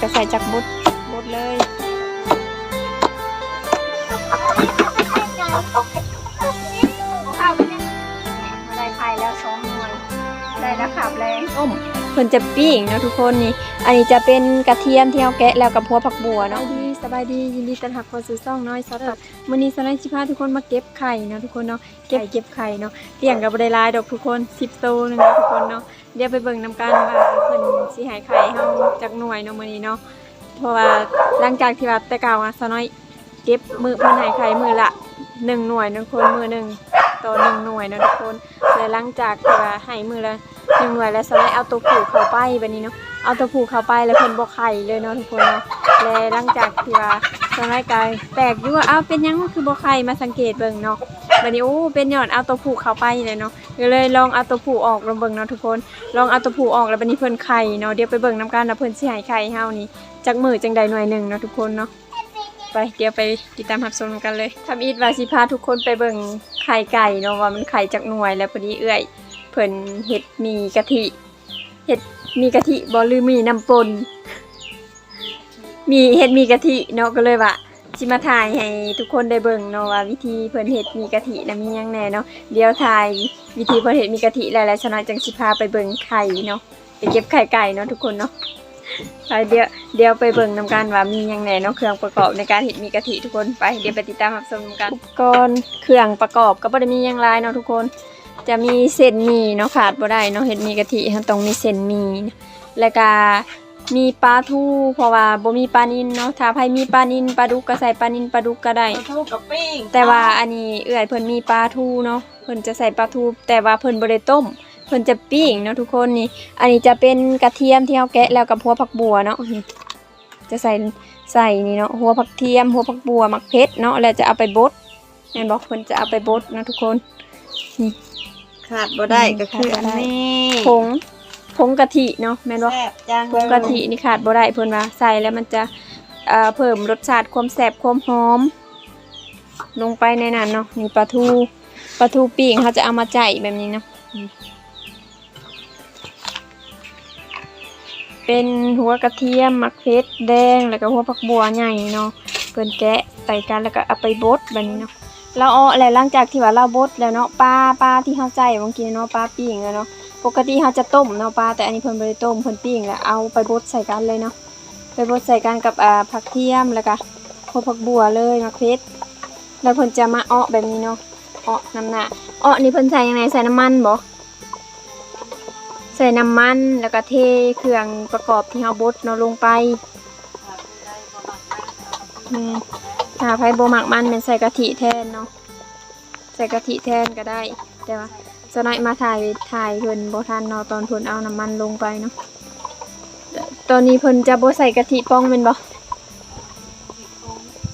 ກໍໃສ່ຈັກບົດ ບົດເລີຍ. ໄດ້ໄຂ່ແລ້ວສອງໜ່ວຍ ໄດ້ລະຄາບແລງ. ຕົ້ມ ເພິ່ນຈະປີ້ງເນາະທຸກຄົນ. ນີ້ ອັນນີ້ຈະເປັນກະທຽມທີ່ເຮົາແກະແລ້ວກັບຫົວຜັກບົວເນາະ. ສະບາຍດີ ສະບາຍດີ ຍິນດີຕ້ອນຮັບເຂົ້າສູ່ຊ່ອງນ້ອຍຊາວຕັບ. ມື້ນີ້ຊາວນ້ອຍຊິພາທຸກຄົນມາເກັບໄຂ່ເນາະທຸກຄົນເນາະ. ເກັບໄຂ່ ເກັບໄຂ່ເນາະ. ລ້ຽງກໍບໍ່ໄດ້ຫຼາຍດອກທຸກຄົນ ສິບໂຕໜຶ່ງເນາະທຸກຄົນເນາະ. ດຽວໄປເບິ່ງນຳກັນວ່າເພິ່ນຊິໃຫ້ໄຂ່ເຮົາຈັກໜ່ວຍເນາະມື້ນີ້ເນາະ. ເພາະວ່າຫຼັງຈາກທີ່ວ່າແຕ່ເກົ່າອະ ສາວນ້ອຍເກັບມື້ ເພິ່ນໃຫ້ໄຂ່ມື້ລະໜຶ່ງໜ່ວຍເນາະທຸກຄົນ ມື້ໜຶ່ງຕໍ່ໜຶ່ງໜ່ວຍເນາະທຸກຄົນ. ແລະຫຼັງຈາກທີ່ວ່າໃຫ້ມື້ລະໜຶ່ງໜ່ວຍແລ້ວ ສາວນ້ອຍເອົາໂຕຜູ້ເຂົ້າໄປບາດນີ້ເນາະ. ເອົາໂຕຜູ້ເຂົ້າໄປແລ້ວເພິ່ນບໍ່ໄຂ່ເລີຍເນາະທຸກຄົນເນາະ. ແລະຫຼັງຈາກທີ່ວ່າສາວນ້ອຍກໍແປກຢູ່ວ່າ ອ້າວ ເປັນຫຍັງຄືບໍ່ໄຂ່ ມາສັງເກດເບິ່ງເນາະ. ບາດນີ້ ໂອ້ ເປັນຍ້ອນເອົາໂຕຜູ້ເຂົ້າໄປແຫຼະເນາະ. ກໍເລີຍລອງເອົາໂຕຜູ້ອອກລອງເບິ່ງເນາະທຸກຄົນ. ລອງເອົາໂຕຜູ້ອອກແລ້ວບາດນີ້ເພິ່ນໄຂ່ເນາະ. ດຽວໄປເບິ່ງນຳກັນວ່າເພິ່ນຊິໃຫ້ໄຂ່ເຮົານີ້ຈັກມື້ຈັ່ງໃດໜ່ວຍໜຶ່ງເນາະທຸກຄົນເນາະ. ໄປ ດຽວໄປຕິດຕາມຮັບຊົມນຳກັນເລີຍ. ທຳອິດວ່າຊິພາທຸກຄົນໄປເບິ່ງໄຂ່ໄກ່ເນາະ ວ່າມັນໄຂ່ຈັກໜ່ວຍ. ແລ້ວພໍດີເອື້ອຍເພິ່ນເຮັດໝີ່ກະທິ ເຮັດໝີ່ກະທິບໍ່ ຫຼືໝີ່ນ້ຳປົນ ໝີ່ ເຮັດໝີ່ກະທິເນາະ. ກໍເລີຍວ່າຊິມາຖ່າຍໃຫ້ທຸກຄົນໄດ້ເບິ່ງເນາະ ວ່າວິທີເພິ່ນເຮັດໝີ່ກະທິນະມີຫຍັງແດ່ເນາະ. ດຽວຖ່າຍວິທີເພິ່ນເຮັດໝີ່ກະທິແລ້ວ ແລ້ວສາວນ້ອຍຈັ່ງຊິພາໄປເບິ່ງໄຂ່ເນາະ ໄປເກັບໄຂ່ໄກ່ເນາະທຸກຄົນເນາະ. ໄປ ດຽວ ດຽວໄປເບິ່ງນຳກັນວ່າມີຫຍັງແດ່ເນາະ ເຄື່ອງປະກອບໃນການເຮັດໝີ່ກະທິທຸກຄົນ. ໄປ ດຽວໄປຕິດຕາມຮັບຊົມນຳກັນ. ອຸປະກອນເຄື່ອງປະກອບກໍບໍ່ໄດ້ມີຫຍັງຫຼາຍເນາະທຸກຄົນ. ຈະມີເສັ້ນໝີ່ເນາະ ຂາດບໍ່ໄດ້ເນາະ ເຮັດໝີ່ກະທິເຮົາຕ້ອງມີເສັ້ນໝີ່ ແລ້ວກະມີປາທູ ເພາະວ່າບໍ່ມີປານິນເນາະ. ຖ້າໃຜມີປານິນ ປາດຸກກໍໃສ່ປານິນ ປາດຸກກໍໄດ້ ປາທູກັບປີ້ງ. ແຕ່ວ່າອັນນີ້ເອື້ອຍເພິ່ນມີປາທູເນາະ ເພິ່ນຈະໃສ່ປາທູ ແຕ່ວ່າເພິ່ນບໍ່ໄດ້ຕົ້ມ ເພິ່ນຈະປີ້ງເນາະທຸກຄົນ. ນີ້ ອັນນີ້ຈະເປັນກະທຽມທີ່ເຮົາແກະແລ້ວກັບຫົວຜັກບົວເນາະ. ນີ້ ຈະໃສ່ ໃສ່ນີ້ເນາະ ຫົວຜັກທຽມ ຫົວຜັກບົວ ໝາກເຜັດເນາະ ແລ້ວຈະເອົາໄປບົດ ແມ່ນບໍ່? ເພິ່ນຈະເອົາໄປບົດເນາະທຸກຄົນ. ນີ້ ຂາດບໍ່ໄດ້ ອືມ ກໍຄື ຂາດບໍ່ໄດ້ ອັນນີ້ ຜົງ ຜົງກະທິເນາະ ແມ່ນບໍ່? ແຊບຈັ່ງ ຜົງກະທິນີ້ຂາດບໍ່ໄດ້ ເພິ່ນວ່າໃສ່ແລ້ວມັນຈະ ເອີ ເພີ່ມລົດຊາດຄວາມແຊບຄວາມຫອມລົງໄປໃນນັ້ນເນາະ. ນີ້ປາທູ ປາທູປີ້ງ ເຮົາຈະເອົາມາຈ້ຳແບບນີ້ເນາະ. ເປັນຫົວກະທຽມ ໝາກເຜັດແດງ ແລ້ວກໍຫົວຜັກບົວໃຫຍ່ເນາະ ເພິ່ນແກະໃສ່ກັນ ແລ້ວກໍເອົາໄປບົດແບບນີ້ເນາະ. ລາວເອາະແລ້ວ ຫຼັງຈາກທີ່ວ່າລາວບົດແລ້ວເນາະ ປາ ປາທີ່ເຮົາໃຊ້ເມື່ອກີ້ເນາະ ປາປີ້ງເນາະ. ປົກກະຕິເຮົາຈະຕົ້ມເນາະປາ ແຕ່ອັນນີ້ເພິ່ນບໍ່ໄດ້ຕົ້ມ ເພິ່ນປີ້ງ ແລ້ວເອົາໄປບົດໃສ່ກັນເລີຍເນາະ. ໄປບົດໃສ່ກັນກັບ ອ່າ ຜັກທຽມ ແລ້ວກະຫົວຜັກບົວເລີຍ ໝາກເຜັດ ແລ້ວເພິ່ນຈະມາເອາະແບບນີ້ເນາະ ເອາະນຳໜ້າ. ເອາະນີ້ເພິ່ນໃສ່ຫຍັງແດ່? ໃສ່ນ້ຳມັນບໍ່? ໃສ່ນ້ຳມັນ ແລ້ວກະເທເຄື່ອງປະກອບທີ່ເຮົາບົດເນາະລົງໄປ. ແມ່ນ ຖ້າໃຜບໍ່ມັກມັນແມ່ນໃສ່ກະທິແທນເນາະ. ໃສ່ກະທິແທນກໍໄດ້ ແຕ່ວ່າສາວນ້ອຍມາຖ່າຍ ຖ່າຍເພິ່ນບໍ່ທັນເນາະ ຕອນເພິ່ນເອົານ້ຳມັນລົງໄປເນາະ. ຕອນນີ້ເພິ່ນຈະບໍ່ໃສ່ກະທິປ່ອງແມ່ນບໍ່?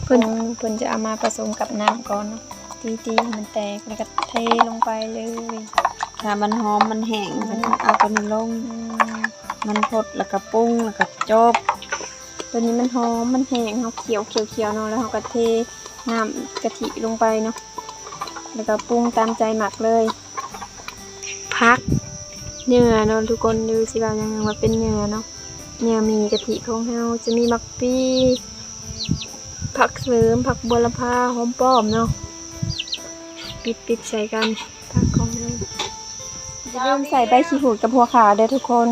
ເພິ່ນ ເພິ່ນຈະເອົາມາປະສົມກັບນ້ຳກ່ອນເນາະ ຕີໆໃຫ້ມັນແຕກ ແລ້ວກໍເທລົງໄປເລີຍ. ຖ້າມັນຫອມມັນແຫ້ງ ອືມ ເຮົາກໍເອົາຕົວນີ້ລົງ ອືມ ມັນພົດ ແລ້ວກໍປຸງ ແລ້ວກໍຈົບ. ຕົວນີ້ມັນຫອມມັນແຫ້ງ ເຮົາຂ້ຽວໆໆເນາະ ແລ້ວເຮົາກໍເທນ້ຳກະທິລົງໄປເນາະ ແລ້ວກໍປຸງຕາມໃຈມັກເລີຍ. ຜັກເຫຍື່ອເນາະທຸກຄົນ ຫຼືຊິວ່າຫຍັງວ່າເປັນເຫຍື່ອເນາະ. ເຫຍື່ອໝີ່ກະທິຂອງເຮົາຈະມີໝາກປີ ຜັກເສີມ ຜັກບົວລະພາ ຫອມປ້ອມເນາະ ປິດໆໃສ່ກັນ. ຜັກຂອງເຮົາ ຢ່າລືມໃສ່ໃບຂີ້ຫູດກັບຫົວຂາເດີທຸກຄົນ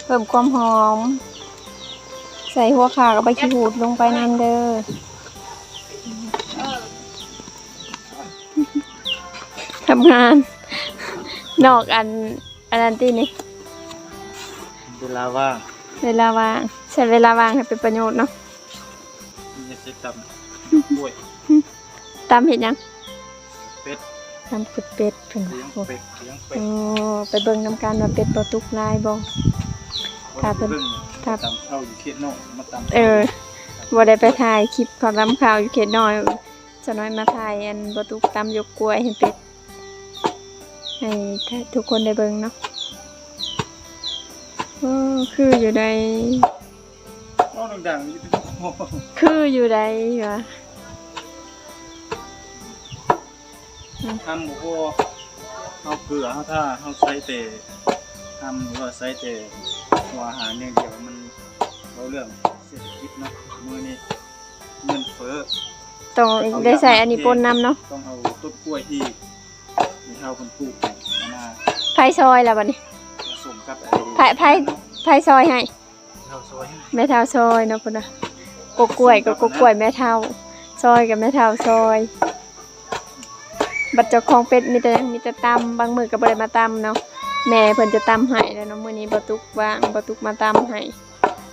ເພີ່ມຄວາມຫອມ. ໃສ່ຫົວຂາກັບໃບຂີ້ຫູດລົງໄປນຳເດີ. ທຳງານນອກອັນ ອັນນັ້ນຕິນີ້ ເວລາວ່າງ ເວລາວ່າງ ໃຊ້ເວລາວ່າງໃຫ້ເປັນປະໂຫຍດເນາະ. ນີ້ຊິຕຳກ້ວຍ ຕຳເຮັດຫຍັງ? ເປັດ ຕຳເປັດເພິ່ນວ່າ. ໂອ້ ໄປເບິ່ງນຳກັນວ່າເປັດບໍ່ຕຸກຫຼາຍບໍ່ ຖ້າເພິ່ນ ຖ້າ ຕຳເຂົ້າຢູ່ເຂດນ້ອຍ ມາຕຳ ເອີ ບໍ່ໄດ້ໄປຖ່າຍຄລິບເຂົາຕຳເຂົ້າຢູ່ເຂດນ້ອຍ ສາວນ້ອຍມາຖ່າຍອັນບໍ່ຕຸກຕຳຢົກກ້ວຍໃຫ້ເປັດ ໃຫ້ທຸກຄົນໄດ້ເບິ່ງເນາະ. ໂອ້ ຄືຢູ່ໃດ ເວົ້າດັງໆຢູ່ ຄືຢູ່ໃດຫວາ? ອືມ ທຳບໍ່ພໍ ເຮົາເກືອ ເຮົາຖ້າ ເຮົາໃສ່ແຕ່ທຳ ຫຼືວ່າໃສ່ແຕ່ຫົວອາຫານຢ່າງດຽວ ມັນເວົ້າເລື່ອງ ເສດຖະກິດເນາະ ມື້ນີ້ເງິນເຟີ້ ຕ້ອງໄດ້ໃສ່ອັນນີ້ປົນນຳເນາະ. ຕ້ອງເອົາຕົ້ນກ້ວຍທີ່ແມ່ເຖົ້າເພິ່ນປູກມາ ໃຜຊອຍລະບັດນີ້ ມາສົມກັບ ໃຜ ໃຜ ໃຜຊອຍໃຫ້? ແມ່ເຖົ້າຊອຍເນາະພຸ້ນນະ. ກົກກ້ວຍກໍກົກກ້ວຍແມ່ເຖົ້າ ຊອຍກໍແມ່ເຖົ້າຊອຍ. ບັດເຈົ້າຂອງເປັດມີແຕ່ຫຍັງ? ມີແຕ່ຕຳ. ບາງມື້ກໍບໍ່ໄດ້ມາຕຳເນາະ ແມ່ເພິ່ນຈະຕຳໃຫ້ແລ້ວເນາະ. ມື້ນີ້ບໍ່ຕຸກວ່າງ ບໍ່ຕຸກມາຕຳໃຫ້.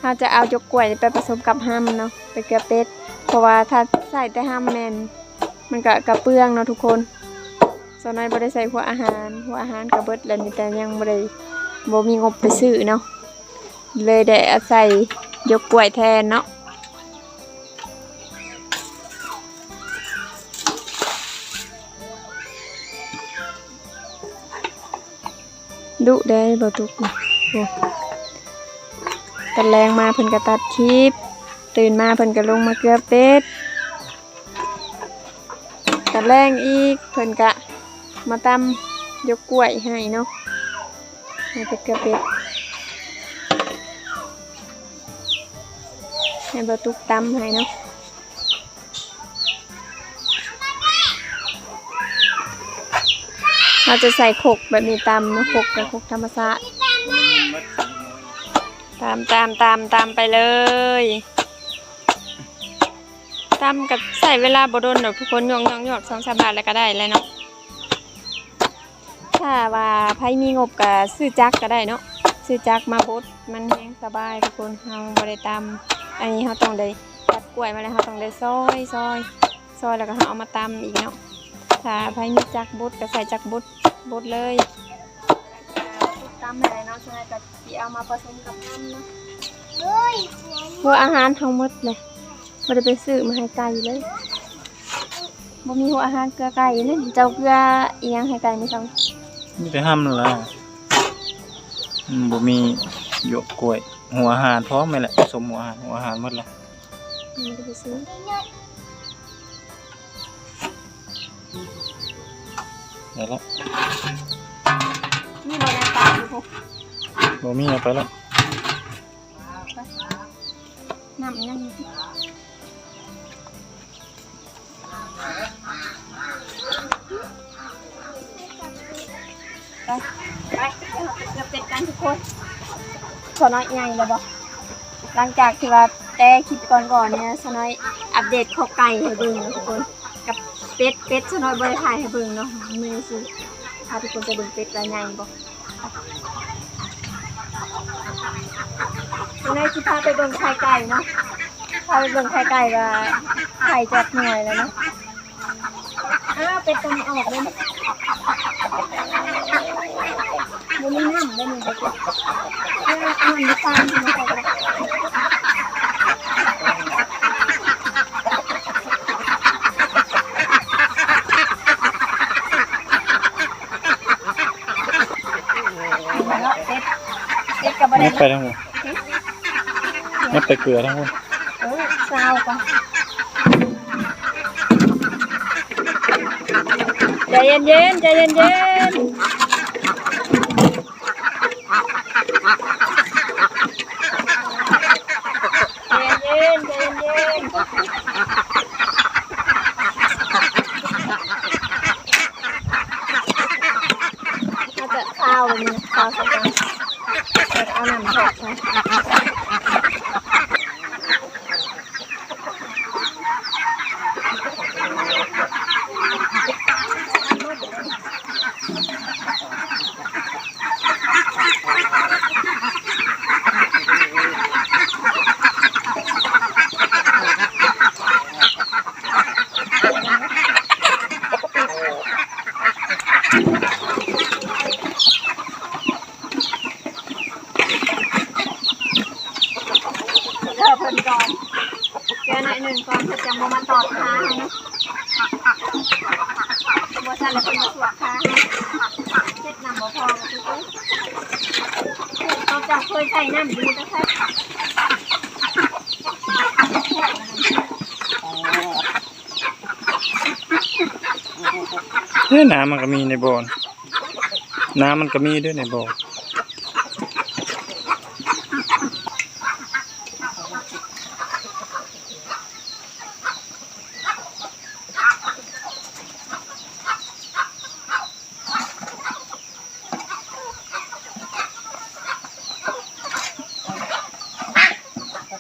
ເຮົາຈະເອົາຢົກກ້ວຍນີ້ໄປປະສົມກັບຮຳເນາະ ໄປເກືອເປັດ ເພາະວ່າຖ້າໃສ່ແຕ່ຮຳແມ່ນ ມັນກະ ກະເປືອງເນາະທຸກຄົນ. ສາວນ້ອຍບໍ່ໄດ້ໃສ່ຫົວອາຫານ ຫົວອາຫານກະເບິດແລ້ວ ມີແຕ່ຍັງບໍ່ໄດ້ ບໍ່ມີງົບໄປຊື້ເນາະ ເລີຍໄດ້ອາໄສຢົກກ້ວຍແທນເນາະ. ດຸເດ້ບໍ່ຕຸກ. ໂອ້ ຕອນແລງມາເພິ່ນກໍຕັດຄລິບ ຕື່ນມາເພິ່ນກໍລົງມາເກືອເປັດ. ຕອນແລງອີກເພິ່ນກະມາຕຳຢົກກ້ວຍໃຫ້ເນາະ ໃຫ້ເປັດເກືອເປັດ ໃຫ້ບໍ່ຕຸກຕຳໃຫ້ເນາະ. ເຮົາຈະໃສ່ຄົກແບບນີ້ຕຳເນາະ ຄົກ ເປັນຄົກທຳມະຊາດ. ຕຳ ຕຳ ຕຳ ຕຳໄປເລີຍ. ຕຳກໍໃຊ້ເວລາບໍ່ດົນດອກທຸກຄົນ ຍອກໆໆ ສອງສາມບາດແລ້ວກໍໄດ້ແລ້ວເນາະ. ຖ້າວ່າໃຜມີງົບກໍຊື້ຈັກກໍໄດ້ເນາະ ຊື້ຈັກມາບົດ ມັນແຮງສະບາຍທຸກຄົນ. ເຮົາບໍ່ໄດ້ຕຳ ອັນນີ້ເຮົາຕ້ອງໄດ້ຕັດກ້ວຍມາແລ້ວ ເຮົາຕ້ອງໄດ້ຊອຍ ຊອຍ ຊອຍ ແລ້ວກໍເຮົາເອົາມາຕຳອີກເນາະ. ຖ້າໃຜມີຈັກບົດກໍໃຊ້ຈັກບົດ ບົດເລີຍ. ຕຳໃຫ້ເນາະ ສ່ວນໃຫຍ່ກໍຊິເອົາມາປະສົມກັບຮຳເນາະ. ຫົວອາຫານທັງໝົດເລີຍ ບໍ່ໄດ້ໄປຊື້ມາໃຫ້ໄກ່ເລີຍ. ບໍ່ມີຫົວອາຫານເກືອໄກ່ເລີຍ. ເຈົ້າເກືອອີ່ຫຍັງໃຫ້ໄກ່ມື້ເຊົ້າ? ມີແຕ່ຮຳນັ້ນລະ. ອືມ ບໍ່ມີຢວກກ້ວຍ ຫົວອາຫານພ້ອມແມ່ນແຫຼະ ສົມຫົວອາຫານ ຫົວອາຫານໝົດລະ. ອືມ ບໍ່ໄດ້ໄປຊື້. ໄດ້ລະ. ມີບໍ່ ນ້ຳຕານຢູ່ພຸ້ນ? ບໍ່ມີ ເອົາໄປລະ. ນ້ຳຍັງຢູ່ຕິ ໄປ ໄປ ດຽວເຮົາໄປເກືອເປັດກັນທຸກຄົນ. ສາວນ້ອຍໃຫຍ່ແລ້ວບໍ່? ຫຼັງຈາກທີ່ວ່າແຕ່ຄລິບກ່ອນໆນີ້ ສາວນ້ອຍອັບເດດຄອກໄກ່ໃຫ້ເບິ່ງເນາະທຸກຄົນ ກັບເປັດ ເປັດສາວນ້ອຍບໍ່ໄດ້ຖ່າຍໃຫ້ເບິ່ງເນາະ. ມື້ນີ້ຊິພາທຸກຄົນໄປເບິ່ງເປັດວ່າໃຫຍ່ບໍ່. ມື້ນີ້ຊິພາໄປເບິ່ງໄຂ່ໄກ່ເນາະ ພາໄປເບິ່ງໄຂ່ໄກ່ວ່າໄຂ່ຈັກໜ່ວຍແລ້ວເນາະ. ອ້າວ ເປັດຕົວນີ້ອອກເດ້ ບໍ່ມີນ້ຳເດ້ນີ້ ເປັດ. ເອີ ອັນນັ້ນບໍ່ຕາຍ ເປັດ ເປັດກໍບໍ່ໄດ້ ໄປທາງ ຍັບໄປເກືອທາງພຸ້ນ. ເອີ ຊາວກ່ອນ ໃຈເຢັນໆ ໃຈເຢັນໆ ໃຈເຢັນໆ ໃຈເຢັນໆ. ເຮົາຈະຄາວແບບນີ້ ຄາວໃສ່ກັນ ແລ້ວກໍເອົານ້ຳຖອກໃສ່. ເທື່ອເພິ່ນກ່ອນ ເທື່ອໜ້ອຍໜຶ່ງກ່ອນ ເພິ່ນຈັ່ງບໍ່ມາຕອດຄາໃຫ້ເນາະ. ບໍ່ຊັ້ນແລ້ວເພິ່ນມາສວກຄາໃຫ້ ເຮັດນ້ຳບໍ່ພໍ ເຂົາເຈົ້າເຄີຍໃສ່ນ້ຳຢູ່ແຕ່ໃສ. ເອີ ນ້ຳມັນກໍມີໃນບໍ່ ນ້ຳມັນກໍມີເດ້ໃນບໍ່. ຕ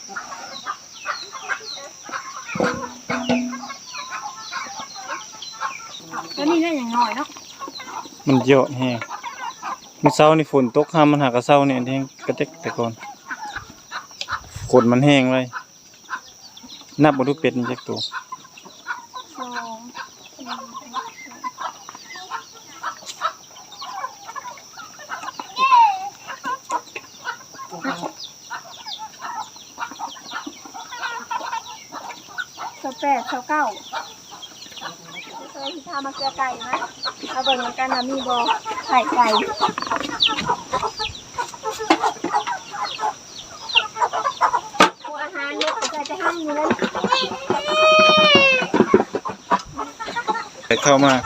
ົວນີ້ໄດ້ຫຍັງໜ້ອຍເນາະ ມັນຢອດແຮງ. ມື້ເຊົ້ານີ້ຝົນຕົກ ຫາມັນຫາກະເຊົານີ້ແຮງກະແຕັກແຕ່ກ່ອນ ຝົນມັນແຮງໄວ. ນັບເບິ່ງດູ ເປັດນີ້ຈັກໂຕ? ສອງ ສີ່ ຊາວແປດ ຊາວເກົ້າ. ເອີ ຊິພາມາເກືອໄກ່ ມາ ມາເບິ່ງນຳກັນວ່າມີບໍ່ ໄຂ່ໄກ່. ໂອ້ ອາຫານເຮັດໃສ່ແຕ່ຫ້ຳນີ້ເລີຍ. ໃຫ້ເຂົ້າມາ ຮະ?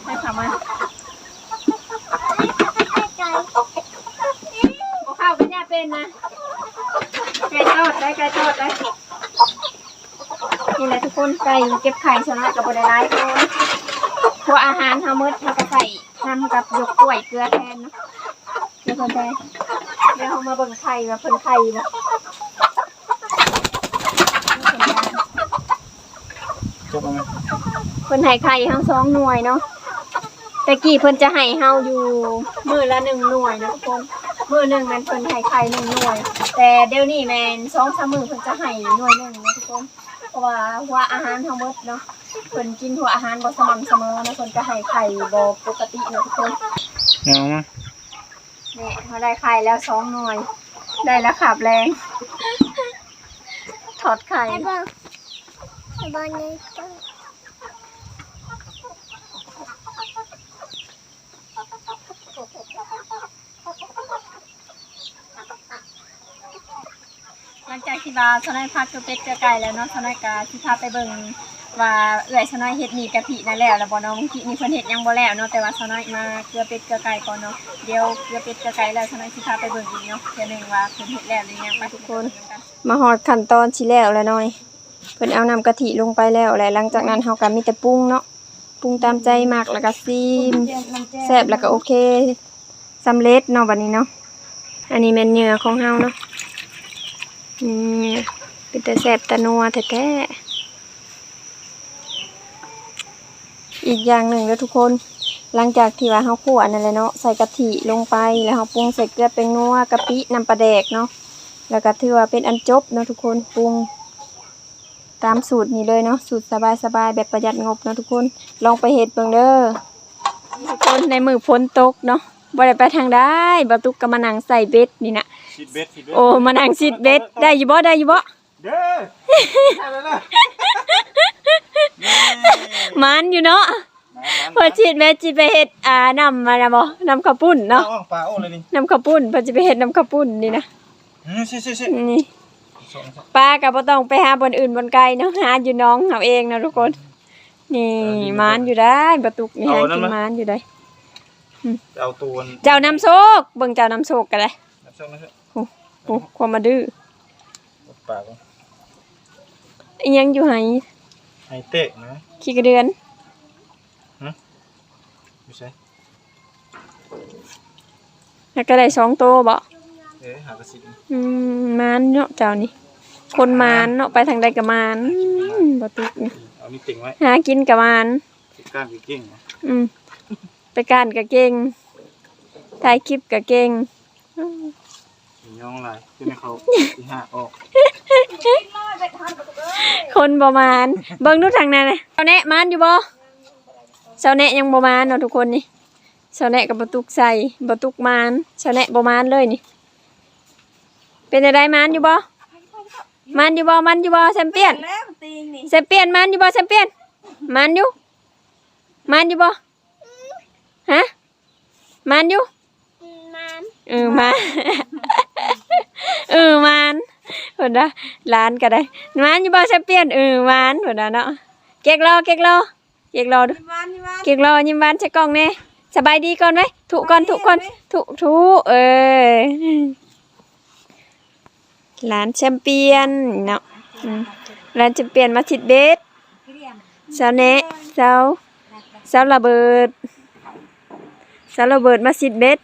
ໃຫ້ເຂົ້າມາ. ບໍ່ເຂົ້າກໍຢ່າເປັນນະ. ໄກ່ຕອດໄດ້ ໄກ່ຕອດໄດ້. ນີ້ແຫຼະທຸກຄົນ ໄກ່ເກັບໄຂ່ສ່ວນຫຼາຍກໍບໍ່ໄດ້ຫຼາຍ ເພາະວ່າອາຫານເຮົາໝົດ ເຮົາກໍໃສ່ນຳກັບຢົກກ້ວຍເກືອແທນເນາະ. ເດີເພິ່ນແຕ່ ດຽວເຮົາມາເບິ່ງໄຂ່ວ່າເພິ່ນໄຂ່ບໍ່. ເພິ່ນໃຫ້ໄຂ່ເຮົາສອງໜ່ວຍເນາະ. ແຕ່ກີ້ເພິ່ນຈະໃຫ້ເຮົາຢູ່ມື້ລະໜຶ່ງໜ່ວຍເນາະທຸກຄົນ. ມື້ໜຶ່ງແມ່ນເພິ່ນໃຫ້ໄຂ່ໜຶ່ງໜ່ວຍ ແຕ່ດຽວນີ້ແມ່ນສອງສາມມື້ເພິ່ນຈະໃຫ້ໜ່ວຍໜຶ່ງເນາະທຸກຄົນ. ເພາະວ່າຫົວອາຫານເຮົາໝົດເນາະ ເພິ່ນກິນຫົວອາຫານບໍ່ສະໝ່ຳສະເໝີເນາະ ເພິ່ນກໍໃຫ້ໄຂ່ບໍ່ປົກກະຕິເນາະທຸກຄົນ. ເອົາມາ ນີ້ເຮົາໄດ້ໄຂ່ແລ້ວສອງໜ່ວຍ ໄດ້ລະຄາບແລງ ທອດໄຂ່. ຫຼັງຈາກທີ່ວ່າສາວນ້ອຍພາເກືອເປັດເກືອໄກ່ແລ້ວເນາະ ສາວນ້ອຍກະຊິພາໄປເບິ່ງວ່າເອື້ອຍສາວນ້ອຍເຮັດໝີ່ກະທິນັ້ນແລ້ວແລ້ວບໍ່ເນາະ. ມື້ກີ້ນີ້ເພິ່ນເຮັດຍັງບໍ່ແລ້ວເນາະ ແຕ່ວ່າສາວນ້ອຍມາເກືອເປັດເກືອໄກ່ກ່ອນເນາະ. ດຽວເກືອເປັດເກືອໄກ່ແລ້ວ ສາວນ້ອຍຊິພາໄປເບິ່ງອີກເນາະ ເທື່ອໜຶ່ງວ່າເພິ່ນເຮັດແລ້ວຫຼືຍັງ. ໄປທຸກຄົນ ມາຮອດຂັ້ນຕອນຊິແລ້ວແລ້ວນ້ອຍ. ເພິ່ນເອົານ້ຳກະທິລົງໄປແລ້ວ ແລະ ຫຼັງຈາກນັ້ນເຮົາກໍມີແຕ່ປຸງເນາະ ປຸງຕາມໃຈມັກ ແລ້ວກໍຊີມ ແຊບແລ້ວກໍໂອເຄ ສຳເລັດເນາະບັດນີ້ເນາະ. ອັນນີ້ແມ່ນເຫຍື່ອຂອງເຮົາເນາະ. ອືມ ເປັນຕາແຊບຕານົວແທ້ໆ. ອີກຢ່າງໜຶ່ງເດີທຸກຄົນ ຫຼັງຈາກທີ່ວ່າເຮົາຂົ້ວອັນນັ້ນແຫຼະເນາະ ໃສ່ກະທິລົງໄປ ແລ້ວເຮົາປຸງໃສ່ເກືອ ແປ້ງນົວ ກະປິ ນ້ຳປາແດກເນາະ ແລ້ວກໍຖືວ່າເປັນອັນຈົບເນາະທຸກຄົນ. ປຸງ ຕາມສູດນີ້ເລີຍເນາະ ສູດສະບາຍໆ ແບບປະຢັດງົບເນາະທຸກຄົນ. ລອງໄປເຮັດເບິ່ງເດີທຸກຄົນ. ໃນມື້ຝົນຕົກເນາະ ບໍ່ໄດ້ໄປທາງໃດ ບ່າວຕຸກກໍມານັ່ງໃສ່ເບັດນີ້ນະ ຊິດເບັດ ຊິດເບັດ. ໂອ້ ມານັ່ງຊິດເບັດ ໄດ້ຢູ່ບໍ່ ໄດ້ຢູ່ບໍ່? ເດີ ມານຢູ່ເນາະ. ມານ ມານ ພໍຊິດແມ່ຊິໄປເຮັດ ອ່າ ນ້ຳ ອັນນະບໍ່ ນ້ຳເຂົ້າປຸ້ນເນາະ ເອົາ ເອົາປາອອກເລີຍນີ້ ນ້ຳເຂົ້າປຸ້ນ ເພິ່ນຊິໄປເຮັດນ້ຳເຂົ້າປຸ້ນນີ້ນະ. ນີ້ ປາກໍບໍ່ຕ້ອງໄປຫາບ່ອນອື່ນບ່ອນໄກເນາະ ຫາຢູ່ໜອງເຮົາເອງເນາະທຸກຄົນ. ນີ້ ມານຢູ່ໄດ໋ ບ່າວຕຸກນີ້ ເອົາ ຫາກິນ ນັ້ນມາ ມານຢູ່ໄດ໋. ອືມ ເອົາໂຕ ເຈົ້ານຳໂຊກ ເບິ່ງເຈົ້ານຳໂຊກກໍໄດ້ ນຳໂຊກ ນຳໂຊກ. ໂອ້ ໂອ້ ຄວາມມາດື້ ປາກ ອີ່ຫຍັງຢູ່ໄຫ? ໄຫແຕກນະ ຂີ້ກະເດືອນ. ຫຶ? ຢູ່ໃສ? ແລ້ວກໍໄດ້ສອງໂຕບໍ? ເອີ ຫາກະສິບ. ອືມ ມານເນາະເຈົ້ານີ້ ຄົນມານເນາະ ໄປທາງໃດກໍມານ. ອືມ ບໍ່ຕິດນີ້ ເອົານີ້ຕິງໄວ້ ຫາກິນກໍມານ ໄປກ້ານກໍເກັ່ງ. ອືມ ໄປກ້ານກໍເກັ່ງ ຖ່າຍຄລິບກໍເກັ່ງ. ຍ້ອງຫຼາຍ ຄືໃນເຂົາ ທີ່ຫາອອກ ຄົນບໍ່ມານ. ເບິ່ງດູທາງນັ້ນນະ ສາວແນະມານຢູ່ບໍ່? ສາວແນະຍັງບໍ່ມານເນາະທຸກຄົນນີ້ ສາວແນະກັບບ່າວຕຸກໃສ່ ບ່າວຕຸກມານ ສາວແນະບໍ່ມານເລີຍນີ້. ເປັນຈັ່ງໃດ ມານຢູ່ບໍ່? ມານຢູ່ບໍ່? ມານຢູ່ບໍ່ ແຊມປຽນ? ແຊມປຽນ ມານຢູ່ບໍ່ ແຊມປຽນ? ມານຢູ່ ມານຢູ່ບໍ່? ຮະ ມານຢູ່ ມານ ເອີ ມານ ເອີ ມານ ເພິ່ນວ່າ ຫຼານກໍໄດ້ ມານຢູ່ບໍ່ ແຊມປຽນ? ເອີ ມານ ເພິ່ນວ່າເນາະ. ເກັກລໍ ເກັກລໍ ເກັກລໍດູ ເກັກລໍ ຍິ້ມຫວານໃສ່ກ້ອງແດ່ ສະບາຍດີກ່ອນໄວ້ ທຸກ່ອນ ທຸກ່ອນ ທຸ ທຸ ເອີ. ຫຼານແຊມປຽນເນາະ ອືມ ຫຼານແຊມປຽນມາຊິດເບັດ ສາວແນະ ສາວ ສາວລະເບີດ ສາວລະເບີດມາຊິດເບັດ.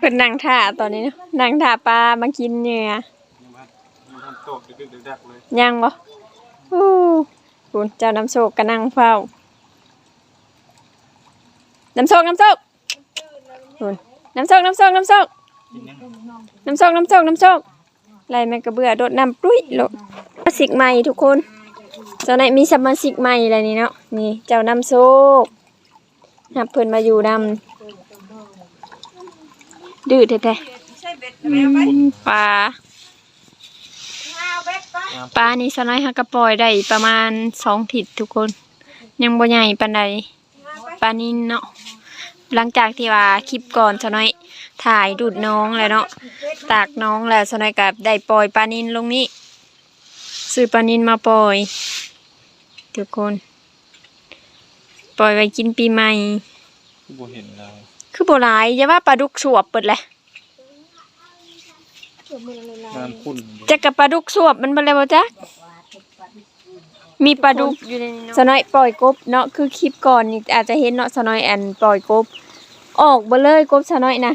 ເພິ່ນນັ່ງຖ້າຕອນນີ້ເນາະ ນັ່ງຖ້າປາມາກິນເຫຍື່ອ. ຍັງບໍ່? ໂອ້ ພຸ້ນ ເຈົ້ານຳໂຊກກໍນັ່ງເຝົ້າ. ນຳໂຊກ ນຳໂຊກ ພຸ້ນ ນຳໂຊກ ນຳໂຊກ ນຳໂຊກ ນຳໂຊກ ນຳໂຊກ ນຳໂຊກ. ໄລ່ແມ່ກະເບືອໂດດນ້ຳປຸ້ຍໂລດ. ສະມາຊິກໃໝ່ທຸກຄົນ ສາວນ້ອຍມີສະມາຊິກໃໝ່ແລ້ວນີ້ເນາະ. ນີ້ເຈົ້ານຳໂຊກ ຮັບເພິ່ນມາຢູ່ນຳ. ດື້ແທ້ໆ. ອືມ ປາ ປານີ້ສາວນ້ອຍຫາກະປ່ອຍໄດ້ປະມານສອງທິດທຸກຄົນ ຍັງບໍ່ໃຫຍ່ປານໃດ. ປານິນເນາະ ຫຼັງຈາກທີ່ວ່າຄລິບກ່ອນສາວນ້ອຍຖ່າຍດູດໜອງແລ້ວເນາະ ຕາກໜອງແລ້ວ ສາວນ້ອຍກໍໄດ້ປ່ອຍປານິນລົງນີ້ ຊື້ປານິນມາປ່ອຍທຸກຄົນ ປ່ອຍໄວ້ກິນປີໃໝ່. ຄືບໍ່ເຫັນຫຼາຍ ຄືບໍ່ຫຼາຍ ຢ່າວ່າປາດຸກສວບເບິດແຫຼະ. ງານຂຸ້ນ ຈັກກະປາດຸກສວບມັນເບິດແລ້ວບໍ່ຈັກ. ມີປາດຸກຢູ່ໃນນີ້ເນາະ ສາວນ້ອຍປ່ອຍກົບເນາະ. ຄືຄລິບກ່ອນນີ້ອາດຈະເຫັນເນາະ ສາວນ້ອຍອັນປ່ອຍກົບ ອອກເບິດເລີຍ ກົບສາວນ້ອຍນະ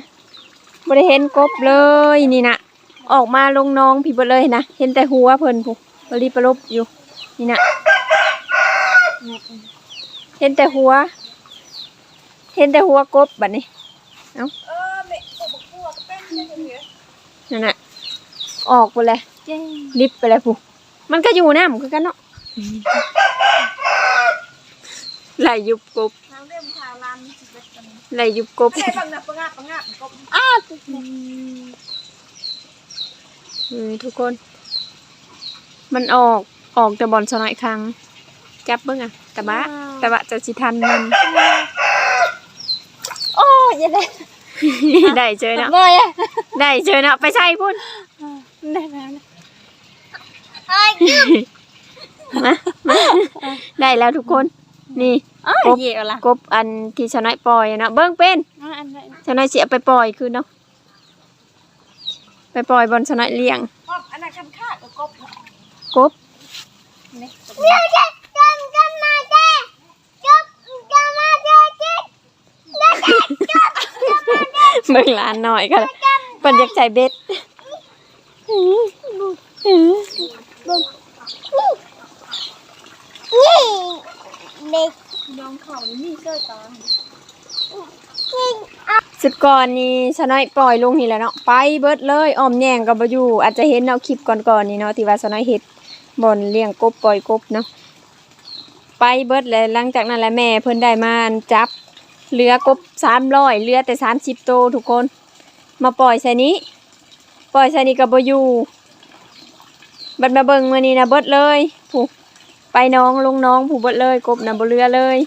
ບໍ່ໄດ້ເຫັນກົບເລີຍນີ້ນະ. ອອກມາລົງໜອງພີ້ເບິດເລີຍນະ ເຫັນແຕ່ຫົວເພິ່ນພຸ້ນ ປະລິປະລົບຢູ່ນີ້ນະ ເຫັນແຕ່ຫົວ ເຫັນແຕ່ຫົວກົບບັດນີ້. ເອົ້າ ນັ້ນນະ ອອກພຸ້ນແຫຼະ ລິບໄປແລ້ວພຸ້ນ. ມັນກໍຢູ່ນ້ຳຄືກັນເນາະ ໄລ່ຍຸບກົບ ໄລ່ຍຸບກົບ. ອ້າວ ເອີ ທຸກຄົນ ມັນອອກ ອອກແຕ່ບ່ອນສາວນ້ອຍຂັງ. ຈັບເບິ່ງອະ ຕະບະ ຕະບະຈະຊິທັນມັນ. ໂອ້ຍ ຢ່າໄດ້ ໄດ້ເຊີຍເນາະ ບໍ່ ໄດ້ເຊີຍເນາະ. ໄປໃສ່ພຸ້ນ ໄດ້ແລ້ວ ມາ ມາ ໄດ້ແລ້ວທຸກຄົນ. ນີ້ ເອີຍ ກົບ ເຢາະລະ ກົບອັນທີ່ສາວນ້ອຍປ່ອຍເນາະ. ເບິ່ງເປັນ ສາວນ້ອຍຊິເອົາໄປປ່ອຍຄືນເນາະ ໄປປ່ອຍບ່ອນສາວນ້ອຍລ້ຽງ. ອັນນັ້ນຄັນຂາດກໍກົບເນາະ ກົບ ນີ້ ເບິ່ງຫຼານນ້ອຍກໍ ເພິ່ນຢາກໃສ່ເບັດ. ສຸດກ່ອນນີ້ສາວນ້ອຍປ່ອຍລົງນີ້ແຫຼະເນາະ ໄປເບິດເລີຍ ອ້ອມແຍງກໍບໍ່ຢູ່. ອາດຈະເຫັນເນາະ ຄລິບກ່ອນໆນີ້ເນາະ ທີ່ວ່າສາວນ້ອຍເຮັດບ່ອນລ້ຽງກົບ ປ່ອຍກົບເນາະ ໄປເບິດແລ້ວ. ຫຼັງຈາກນັ້ນແຫຼະ ແມ່ເພິ່ນໄດ້ມາຈັບ ເຫຼືອກົບສາມຮ້ອຍ ເຫຼືອແຕ່ສາມສິບໂຕທຸກຄົນ ມາປ່ອຍໃສ່ນີ້ ປ່ອຍໃສ່ນີ້ກໍບໍ່ຢູ່. ບັດມາເບິ່ງມື້ນີ້ນະ ເບິດເລີຍ ຜູ້ ໄປໜອງ ລົງໜອງຜູ້ ເບິດເລີຍ. ກົບນະບໍ່ເຫຼືອເລີຍ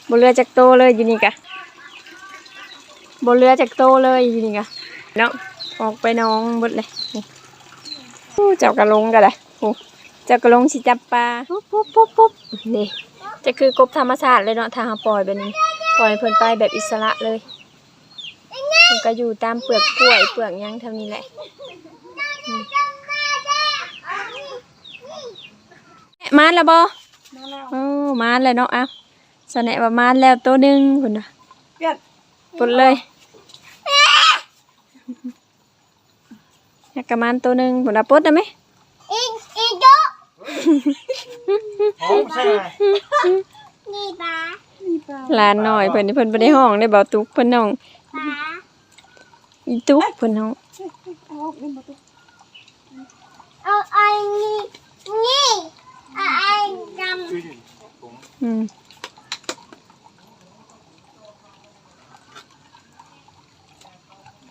ບໍ່ເຫຼືອຈັກໂຕເລີຍ ຢູ່ນີ້ກະ ບໍ່ເຫຼືອຈັກໂຕເລີຍ ຢູ່ນີ້ກະເນາະ ອອກໄປໜອງເບິດເລີຍ. ໂອ້ ເຈົ້າກະລົງກະໄດ້ ໂອ້ ເຈົ້າກະລົງຊິຈັບປາ ປຸບໆໆ ນີ້ ຈະຄືກົບທຳມະຊາດເລີຍເນາະ. ຖ້າເຮົາປ່ອຍແບບນີ້ ປ່ອຍໃຫ້ເພິ່ນໄປແບບອິດສະຫຼະເລີຍ ມັນກໍຢູ່ຕາມເປືອກກ້ວຍເປືອກຫຍັງແຖວນີ້ແຫຼະ. ອືມ ມາແລ້ວບໍ່? ມາແລ້ວ ໂອ້ ມາແລ້ວເນາະ. ອ້າວ ສະແນະວ່າມາແລ້ວໂຕໜຶ່ງພຸ້ນນະ ປົດເລີຍ. ຫາກະມານໂຕໜຶ່ງພຸ້ນນະ ປົດໄດ້ໄໝ? ອີ ອີໂຈະ ຮ້ອງໃສ່ ນີ້ປາ ນີ້ປາ. ຫຼານນ້ອຍເພິ່ນນີ້ ເພິ່ນບໍ່ໄດ້ຮ້ອງເດ້ ເບົາຕຸກເພິ່ນຮ້ອງ ປາ ອີຕຸກເພິ່ນຮ້ອງ. ເອົາອັນນີ້ ນີ້ ເອົາອັນດຳ. ອືມ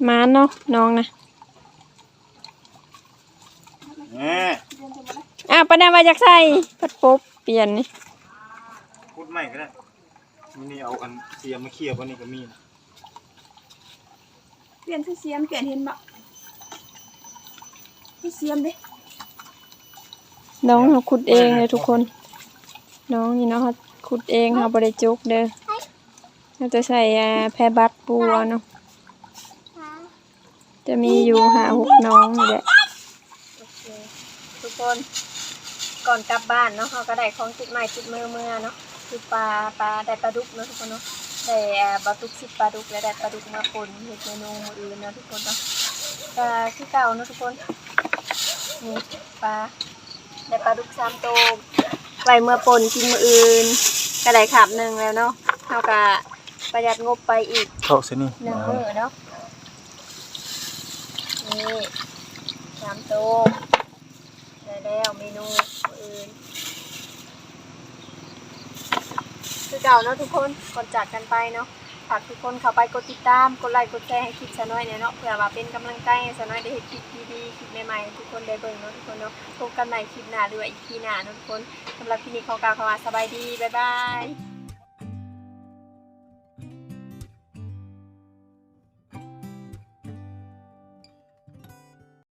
ມາເນາະນ້ອງນະ. ອ່າ ປານາວ່າຢາກໃສ່ ພັດປົບປ່ຽນນີ້ ຂຸດໃໝ່ກໍໄດ້. ມື້ນີ້ເອົາອັນເສຍມາເຂຍ ບໍ່ນີ້ກໍມີນະ. ປ່ຽນຄືເສຍມ ປ່ຽນເຫັນບໍ່ ຄືເສຍມເດ້. ນ້ອງເຮົາຂຸດເອງເດີທຸກຄົນ ນ້ອງນີ້ເນາະ ເຮົາຂຸດເອງ ເຮົາບໍ່ໄດ້ຈົກເດີ. ເຮົາຈະໃຊ້ ອ່າ ແພບັດປູເອົາເນາະ ຈະມີຢູ່ຫ້າຫົກໜອງນີ້ແຫຼະ. ໂອເຄ ທຸກຄົນ ກ່ອນກັບບ້ານເນາະ ເຮົາກໍໄດ້ຂອງຕິດໄມ້ຕິດມືເມືອເນາະ ຄືປາ ປາ ໄດ້ປາດຸກເນາະທຸກຄົນເນາະ. ແຕ່ບໍ່ຕຸກຊິບປາດຸກ ແລະ ໄດ້ປາດຸກມາປົ່ນເຮັດເມນູມື້ອື່ນເນາະທຸກຄົນເນາະ. ກໍຄືເກົ່າເນາະທຸກຄົນ ນີ້ປາ ໄດ້ປາດຸກສາມໂຕ ໄວ້ເມືອປົ່ນກິນມື້ອື່ນ ກໍໄດ້ຄາບໜຶ່ງແລ້ວເນາະ. ເຮົາກໍປະຢັດງົບໄປອີກ ເຂົ້າໃສ່ນີ້ ໜຶ່ງມື້ເນາະ. ນີ້ສາມໂຕ ໄດ້ແລ້ວເມນູມື້ອື່ນ ຄືເກົ່າເນາະທຸກຄົນ. ກ່ອນຈາກກັນໄປເນາະ ຝາກທຸກຄົນເຂົ້າໄປກົດຕິດຕາມ ກົດໄລ ກົດແຊໃຫ້ຄລິບສາວນ້ອຍແດ່ເນາະ ເພື່ອວ່າເປັນກຳລັງໃຈໃຫ້ສາວນ້ອຍໄດ້ເຮັດຄລິບດີໆ ຄລິບໃໝ່ໆ ໃຫ້ທຸກຄົນໄດ້ເບິ່ງເນາະທຸກຄົນເນາະ. ພົບກັນໃໝ່ຄລິບໜ້າ ຫຼືວ່າ ອີພີ ໜ້າເນາະທຸກຄົນ. ສຳລັບຄລິບນີ້ຂໍກ່າວຄຳວ່າສະບາຍດີ ບາຍບາຍ.